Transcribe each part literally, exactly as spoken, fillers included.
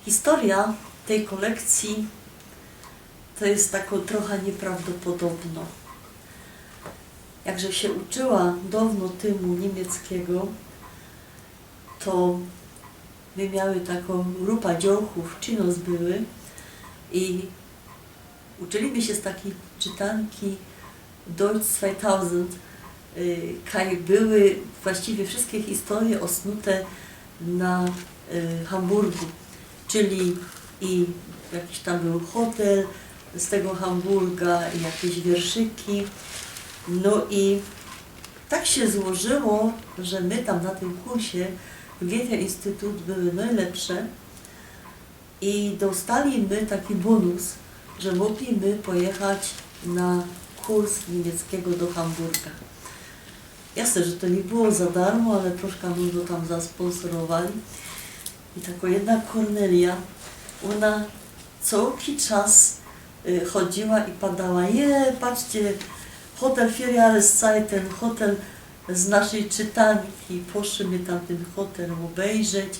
Historyjŏ tyj kolekcyje to je tako trocha niyprawdopodobnŏ. Jak żech sie uczyła dŏwno tymu niymieckigo, to my miały takõ grupã dziołchōw, czy nŏs były, i uczyli my sie z takij czytanki Deutsch dwa tysiōnce, y, kaj były właściwie wszyjske historyje ôsnute na, y, Hamburgu, czyli i jakiś tam bōł hotel z tego Hamburga, i jakeś wierszyki. No i tak sie złożyło, że my tam na tym kursie w Goethe-Institut były nojlepsze. I dostali my taki bōnus, że mogli my pojechać na kurs niymieckigo do Hamburga. Jasne, że to niy było za darmo, ale troszka nōm go tam zasponsorowali. I tako jedna Kornelia, ôna cołki czas, y, chodziyła i padała: „Je, patrzcie, hotel Vier Jahreszeiten, hotel z naszyj czytanki”. Poszły my tam tyn hotel ôbejrzeć.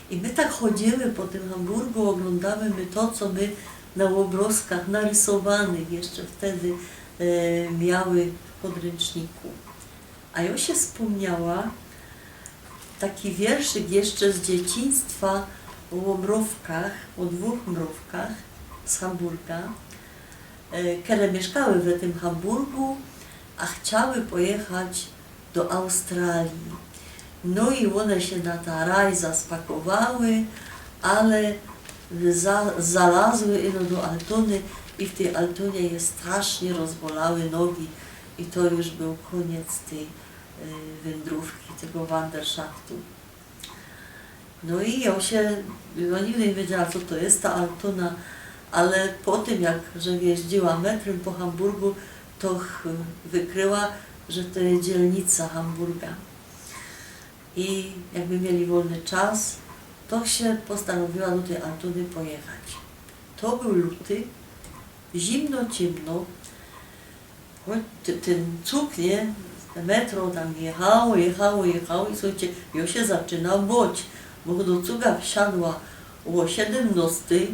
I my tak chodziyły po tym Hamburgu, ôglōndały my to, co my na ôbrozkach narysowanych jeszcze wtedy, e, miały w podrynczniku. A jŏ sie spōmniała taki wierszyk jeszcze z dzieciństwa ô mrōwkach, ô dwōch mrōwkach z Hamburga, e, kere miyszkały w tym Hamburgu, a chciały pojechać do Australyje. No i ône sie na ta rajza spakowały, ale za-, zalazły ino do Altōny i w tyj Altōnie je strasznie rozbolały nogi. I to już bōł kōniec tyj, y, wyndrōwki, tego Wanderschaftu. No i jŏ sie, jŏ nigdy niy wiedziała, co to je ta Altōna, ale po tym, jak żech jeździyła metrym po Hamburgu, to ch-, wykryła, że to je dzielnica Hamburga. I jak my mieli wolny czas, to sie postanowiyła do tyj Altōny pojechać. To bōł luty, zimno, ciymno, choć ty-, tyn cug, niy, te metro tam jechało, jechało, jechało i, słuchejcie, jŏ sie zaczynałam boć, bo do cuga wsiadła ô siedymnŏstyj,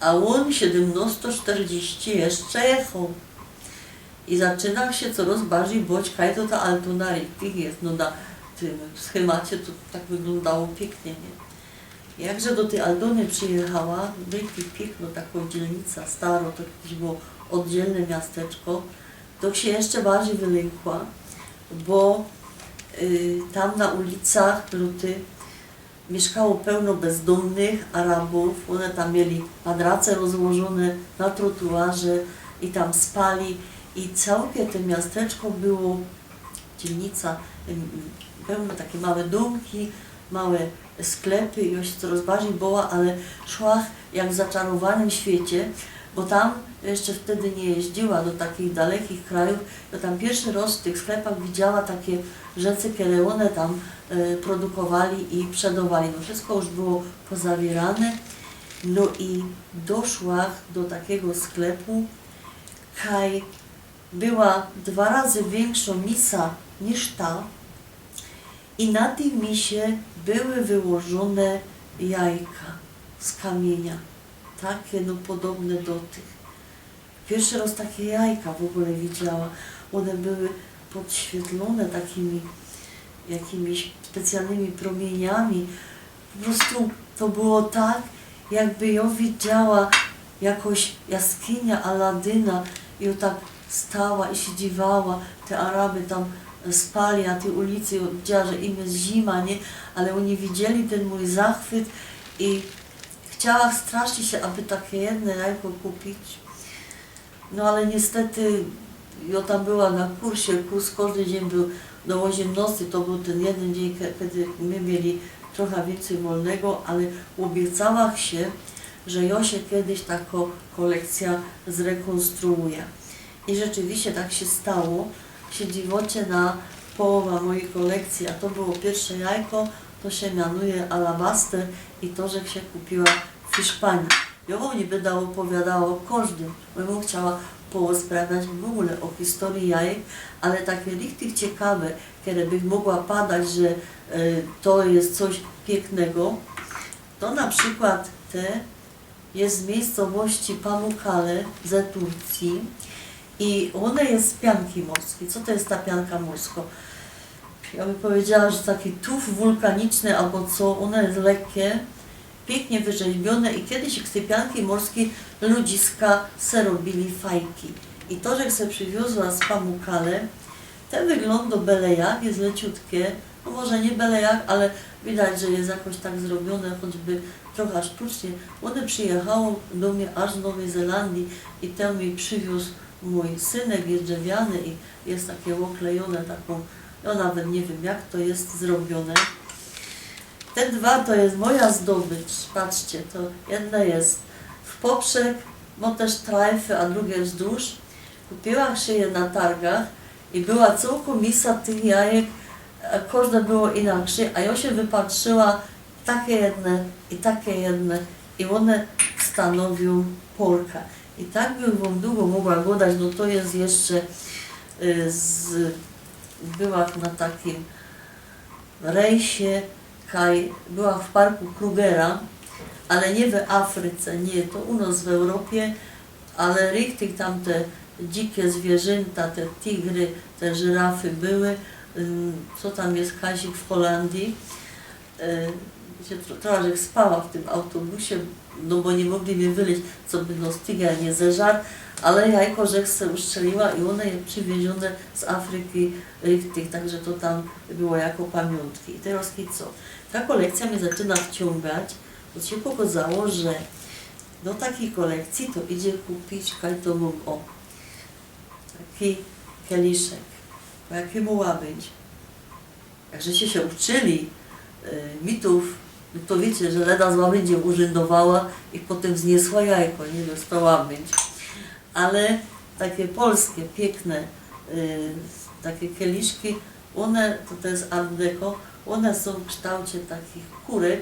a ôn siedymnŏsto sztyrdziści jeszcze jechoł. I zaczynałam sie corŏz bardzij boć, kaj to ta Altōna richtig je. No, na tym schemacie to tak wyglōndało piyknie, niy? Jak żech do tyj Altōny przijechała, richtig piykno, tako dzielnica staro, to kejsik było ôddzielne miasteczko, to sie jeszcze bardzij wylynchła, bo, y, tam na ulicach Luty miyszkało pełno bezdōmnych Arabōw, ône tam mieli matrace rozłożōne na trotuarze i tam spali. I cołkie to miasteczko było, dzielnica, ym, pełno take małe dōmki, małe sklepy i jŏ sie corŏz bardzij boła, ale szłach jak w zaczarowanym świecie, bo tam jeszcze wtedy niy jeździyła do takich dalekich krajōw. Jŏ tam piyrszy rŏz w tych sklepach widziała take rzeczy, kere ône tam, e, produkowali i przedŏwali. No, wszysko już było pozawiyane. No i doszłach do takigo sklepu, kaj była dwa razy wiynkszŏ misa niż ta. I na tyj misie były wyłożōne jajka z kamiynia. Take, no, podobne do tych. Piyrszy rŏz take jajka w ôgōle widziała. Ône były podświytlōne takimi jakimiś specjalnymi prōmiyniami. Po prostu to było tak, jakby jŏ widziała jakoś jaskiniã Aladyna i jŏ tak stała i sie dziwała. Te Araby tam spali na tyj ulicy i jŏ widziała, że im je zima, niy? Ale ôni widzieli tyn mōj zachwyt i chciała strasznie sie, aby take jedne jajko kupić. No ale niystety, jŏ tam była na kursie, kurs kożdy dziyń bōł do ôziymnŏstyj, to bōł tyn jedyn dziyń, ke-, kedy my mieli trocha wiyncyj wolnego, ale ôbiecałach sie, że jŏ sie kedyś tako kolekcyjŏ zrekōnstruujã. I rzeczywiście tak sie stało. Sie dziwŏcie na połowa mojij kolekcyje, a to było piyrsze jajko, to sie mianuje alabaster i to żech sie kupiła w Hiszpanii. Jŏ wōm niy byda ôpowiadała ô kożdym, bo bych chciała porozprawiać w ôgōle ô historyji jajek, ale take richtig ciekawe, kere bych mogła padać, że, e, to je coś piyknego, to na przikłŏd Jest z miejscowości Pamukkale ze Turcji i ône jest z pianki morskij. Co to jest ta pianka morsko? Ja bych powiedziała, że taki tuf wulkaniczny abo co, ône jest lekkie, piyknie wyrzeźbiōne i kejsik z tyj pianki morskij ludziska se robiyli fajki. I to, żech se prziwiōzła z Pamukkale, te wyglōndŏ bele jak, jest leciutkie, no może niy bele jak, ale widać, że jest jakoś tak zrobiōne, choćby trocha sztucznie. Ône przijechało do mie aż z Nowyj Zelandyje i te mi prziwiōz mōj synek, jest drzewiane i jest takie ôklejōne takōm, ja nawet niy wiym, jak to jest zrobiōne. Te dwa to jest moja zdobycz, patrzcie, to jedne jest w poprzek, bo też trajfy, a drugie wzdłuż. Kupiła żech je na targach i była cołkŏ misa tych jajek, a kożde było inaczyj, a jŏ se wypatrzyła takie jedne i takie jedne i ône stanowiōm Polka. I tak bych wōm dugo mogła gŏdać, no to jest jeszcze, y, z, była na takim rejsie, kaj, była w parku Krugera, ale niy w Afryce, niy, to u nŏs w Europie, ale richtig tam te dzikie zwierzynta, te tigry, te żyrafy były, ym, co tam jest, kajsik w Holandyje. Y, sie tro-, trocha żech spała w tym autobusie, no bo niy mogli mie wylyź, coby nŏs tiger niy zeżar, ale jajko żech se ustrzeliła i ône je przywiyziōne z Afryki richtig, także to tam było jako pamiōntki. I terŏz co? Ta kolekcyjŏ mie zaczyna wciōngać, bo sie pokŏzało, że do takij kolekcyje to idzie kupić, kaj to mōm, ô, taki kieliszek, bo jaki mŏ być. Jak żeście sie uczyli, y, mitōw, no to wiycie, że leda z łabyndziem urzyndowa i potym zniesła jajko, niy wiym, co to mŏ być. Ale takie polskie, piykne, y, takie kieliszki, ône, to, to jest art deco, ône sōm w kształcie takich kurek,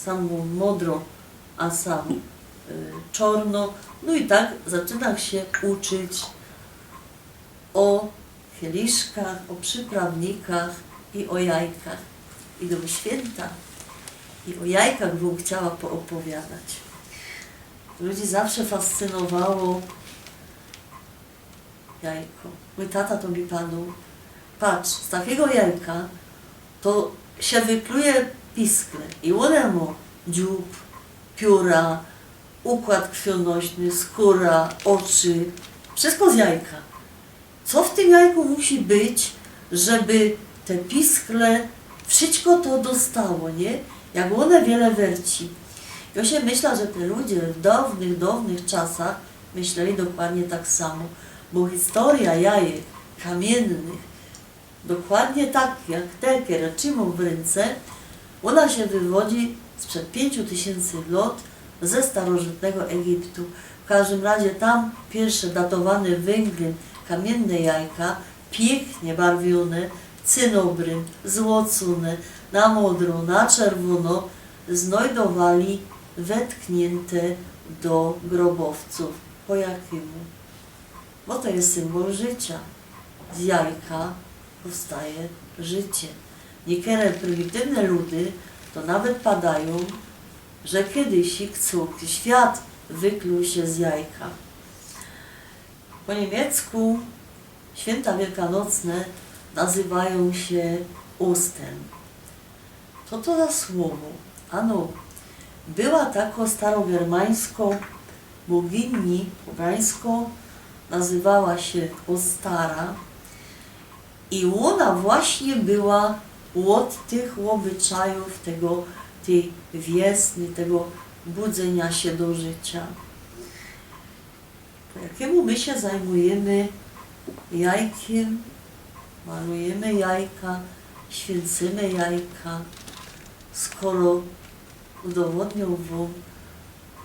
sam modro, a sam, y, czŏrno. No i tak zaczynach sie uczyć ô kieliszkach, ô prziprawnikach i ô jajkach. Idōm świynta i ô jajkach bych chciała poopowiadać. Ludzi zawsze fascynowało jajko. Mōj tata to mi padōł: „Patrz, z takigo jajka to sie wykluje piskle i ône mŏ dziōb, piōra, układ krwionośny, skōra, ôczy, wszystko z jajka. Co w tym jajku musi być, żeby te piskle wszystko to dostało, niy? Jak ône wiele werci”. Jŏ sie myśla, że te ludzie w dŏwnych, dŏwnych czasach myśleli dokładnie tak samo, bo historyjŏ jajek kamiynnych, dokładnie tak jak te, kere trzimōm w rynce, ôna sie wywodzi sprzed piyńciu tysiyncy lŏt ze starożytnego Egiptu. W kożdym razie tam piyrsze datowane wynglym kamiynne jajka, piyknie barwiōne, cynobrym, złocōne, na modro, na czerwōno, znojdowali wetkniynte do grobowcōw. Po jakimu? Bo to jest symbol życiŏ. Z jajka powstaje życie. Niekere prymitywne ludy to nawet padajōm, że kejsik cołki świat wykluł sie z jajka. Po niymiecku świynta wielkanocne nazywajōm sie Ostern. Co to za słowo? Ano, była tako starogermańsko bogini pogańsko, nazywała sie Ostara i ôna właśnie była ôd tych ôbyczajōw tego, tyj wiosny, tego budzyniŏ sie do życiŏ. Po jakimu my sie zajmujymy jajkiym, malujymy jajka, świyncymy jajka, skoro udowodniōm wōm,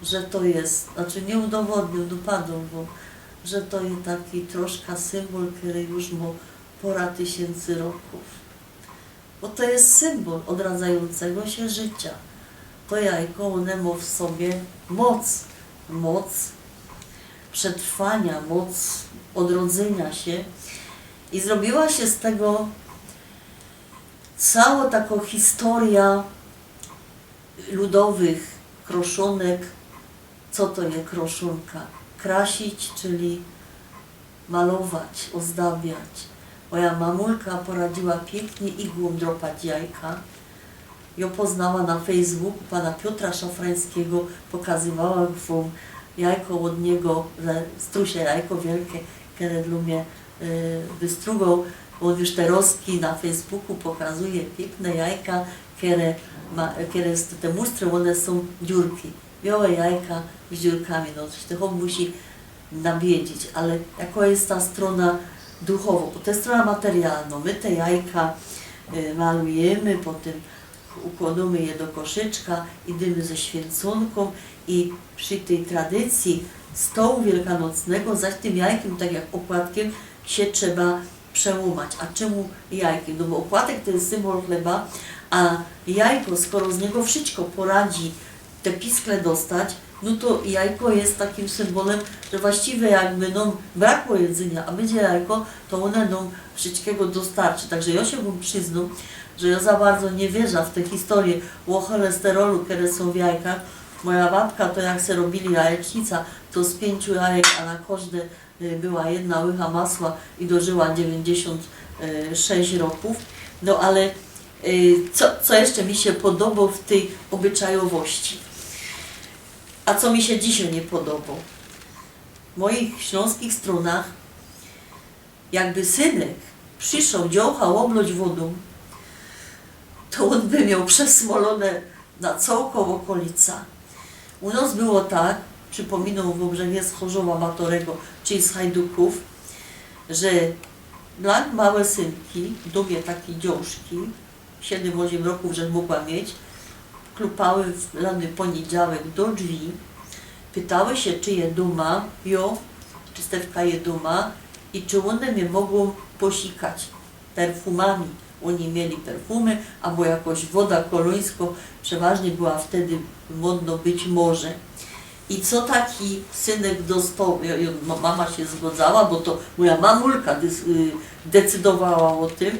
że to jest, znaczy niy udowodniōm, no padōm wōm, że to jest taki troszka symbol, kery już mŏ pora tysiyncy rokōw. Bo to jest symbol ôdradzajōncego sie życiŏ. To jajko, ône mŏ w sobie moc, moc przetrwaniŏ, moc ôdrodzyniŏ sie. I zrobiła sie z tego cołkŏ tako historyjŏ ludowych Kroszonek. Co to je kroszonka? Krasić, czyli malować, ozdabiać. Moja mamulka poradziła piyknie igłōm dropać jajka. Jo poznała na Facebooku pana Piotra Szafrańskigo, pokazywała wōm jajko ôd niego, że strusie jajko wielkie, kere dlō mie, y, wystrugoł. Ôn już terozki na Facebooku pokazuje piykne jajka, kere ma, kere te mustry, ône sōm dziurki. Biołe jajka z dziurkami, no coś tych musi nawiedzić, ale jako je ta strōna duchowo, bo to je strōna materialnŏ. My te jajka, y, malujymy, potym ukłŏdōmy je do koszyczka, idymy ze świynconkōm i przi tyj tradycyji stołu wielkanocnego za tym jajkiym, tak jak ôpłatkym, sie trzeba przełōmać. A czymu jajkiym? No bo ôpłatek to je symbol chleba, a jajko, skoro z niego wszyjsko poradzi te piskle dostać, no to jajko je takym symbolym, że właściwie jakby nōm brakło jedzyniŏ, a bydzie jajko, to ône nōm wszyjskigo dostarczy. Także jo sie wōm prziznōm, że jo za bardzo niy wierzã w te historyje ô cholesterolu, kere sōm w jajkach. Moja babka to jak se robiyli jajecznica, to z piyńciu jajek, a na kożde y, była jedna łycha masła i dożyła dziewiyńćdziesiōnt sześć rokōw. No ale, y, co, co jeszcze mi sie podobo w tyj ôbyczajowŏści? A co mi sie dzisiej niy podobo? W moich ślōnskich strōnach, jakby synek prziszoł dziołcha ôbloć wodōm, to ôn by mioł przesmolōne na cołkõ ôkolica. U nos było tak, przipōminōm wōm, że niy z Chorzowa Batorego, czyli z Hajdukōw, że blank małe synki, w dōmie taki dziołszki, siedym, ôziym rokōw, że mogła mieć, klupały w lany poniedziałek do drzwi, pytały sie, czy je dōma, jo, czy Stefka je dōma i czy ône mie mogōm posikać perfumami. Ôni mieli perfumy, abo jakoś woda kolōńsko, przeważnie była wtedy modno być może. I co taki synek dostoł? Jo, jo, ma-, mama sie zgodzała, bo to moja mamulka dys-, y, decydowała ô tym.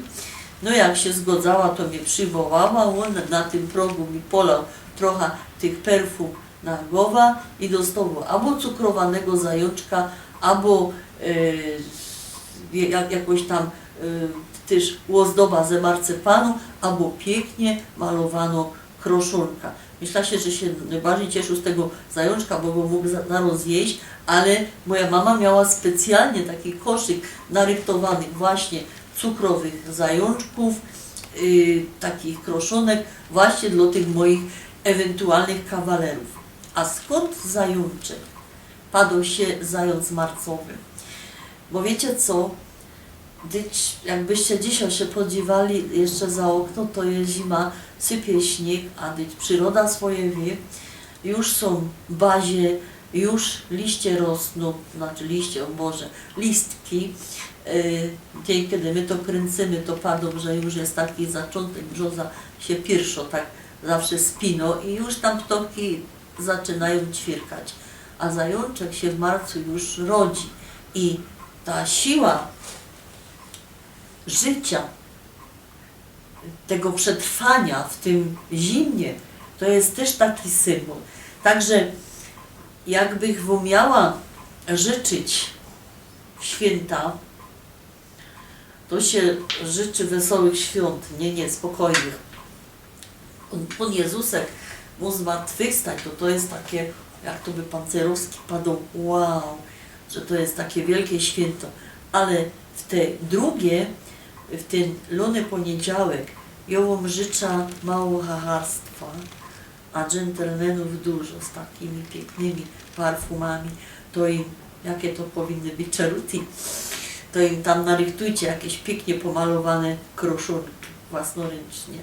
No jak sie zgodzała, to mie przywołała, ôn na tym progu mi polał trocha tych perfum na gowa i dostŏwōm abo cukrowanego zajōnczka, abo, e, ja-, jakoś tam, e, tyż ôzdoba ze marcepanu, abo piyknie malowanõ kroszōnka. Myśla sie, że sie nojbardzij cieszył z tego zajōnczka, bo go mōg za-, zarŏz zjeść, ale moja mama miała specjalnie taki koszyk narychtowanych właśnie cukrowych zajōnczkōw, y, takich kroszōnek właśnie dlŏ tych moich ewentualnych kawalerōw. A skōnd zajōnczek? Padŏ sie zajōnc marcowy. Bo wiycie co? Dyć, jakbyście dzisiej sie podziwali jeszcze za ôkno, to je zima, sypie śniyg, a dyć prziroda swoje wiy, już sōm bazie, już liście rosnōm, znaczy liście, ô Boże, listki. Y, dziyń, kedy my to kryncymy, to padōm, że już je taki zaczōntek, brzoza sie piyrszŏ tak zawsze spinŏ i już tam ptŏki zaczynajōm ćwirkać. A zajōnczek sie w marcu już rodzi i ta siła życiŏ, tego przetrwaniŏ w tym zimnie, to je tyż taki symbol. Także jakbych wōm miała życzyć świynta, to sie życzy wesołych świōnt, niy, niy, spokojnych. Pōn, Pōn Jezusek mōg zmartwychwstać, to, to je takie, jak to by pan Cerowski padoł, wow, że to je takie wielkie świynto. Ale w te drugie, w tyn lany poniedziałek, jo wōm życzã mało chacharstwa, a dżentelmenōw dużo z takimi piyknymi parfumami, to im, jakie to powinny być czeruti, to im tam narychtujcie jakieś piyknie pomalowane kroszōnki własnoryncznie.